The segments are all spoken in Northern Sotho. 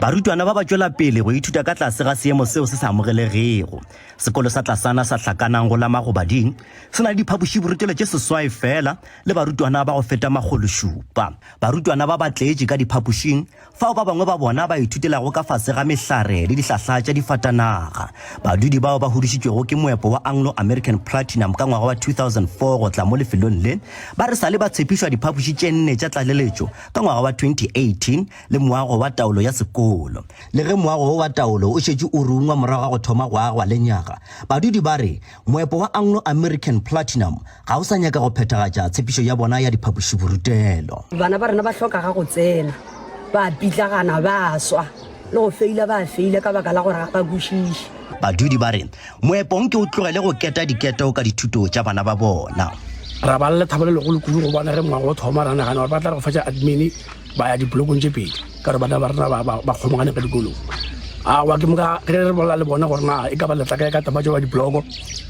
Barutwana ba ba tšwela pele go ithuta ka tlase ga seemo seo se sa amogelegego. Sekolo sa tlasana sa Hlakanang go la Magobading se na le diphapošiborutelo tše seswai feela le barutwana ba go feta makgološupa. Barutwana ba ba tletše ka diphapošing fao ba bangwe ba bona ba ithutelago ka fase ga mehlare le dihlahla tša difatanaga. Badudi bao ba hudušitšwego ke moepo wa Anglo American Platinum ka ngwaga wa 2004 go tla mo lefelong le, ba re sa le ba tshepišwa diphapoši tše nne tša tlaleletšo ka ngwaga wa 2018 le moago wa taolo ya sekolo. Le ge moago wo wa taolo o šetše o rungwa morago ga go thoma go agwa lenyaga, badudi ba re moepo wa Anglo American Platinum ga o sa nyaka go phethagatša tshepišo ya bona ya diphapošiborutelo. Bana ba rena ba hloka ga go tsena, ba a pitlagana, ba a swa, le go feila ba a feila ka baka la gore ga ba kwešiše. Badudi ba re moepo nke o tlogele go keta diketo ka dithuto tša bana ba bona. Ra ba le lethabo le legolo kudu go bona ge moago o thoma, ra nagana gore ba tla re go fetša admin ba ya diblokong tše pedi ka gore bana ba rena ba kgomagane ka dikolong. Aowa ke moka ge re bolela le bona gore na e ka ba letla kae ka taba tšeo ba dibloko,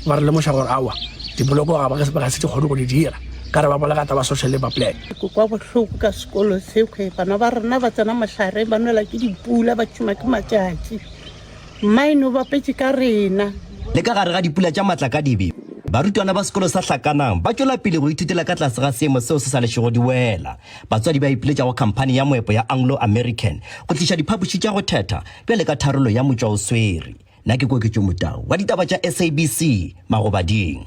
ba re lemoša gore aowa dibloko ga ba ga se di kgone go di dira ka re ba bolela ka taba social labour plan. Ke kwa bohloko ka sekolo sekhwe bana ba rena ba tsena mohlareng ba nwela ke dipula ba tšhuma ke matšatši. Mine o bapetše ka rena. Le ka gare ga dipula tša matlakadibe, barutwana ba sekolo sa Hlakanang ba tšwela pele go ithutela ka tlase ga seemo seo se sa lešego diwela. Batswadi ba ipiletša go khamphani ya moepo ya Anglo American go tliša diphapoši tša go thetha bjale ka tharollo ya motšwaoswere. Nna ke Koketšo Motau wa ditaba tša SABC, Magobading.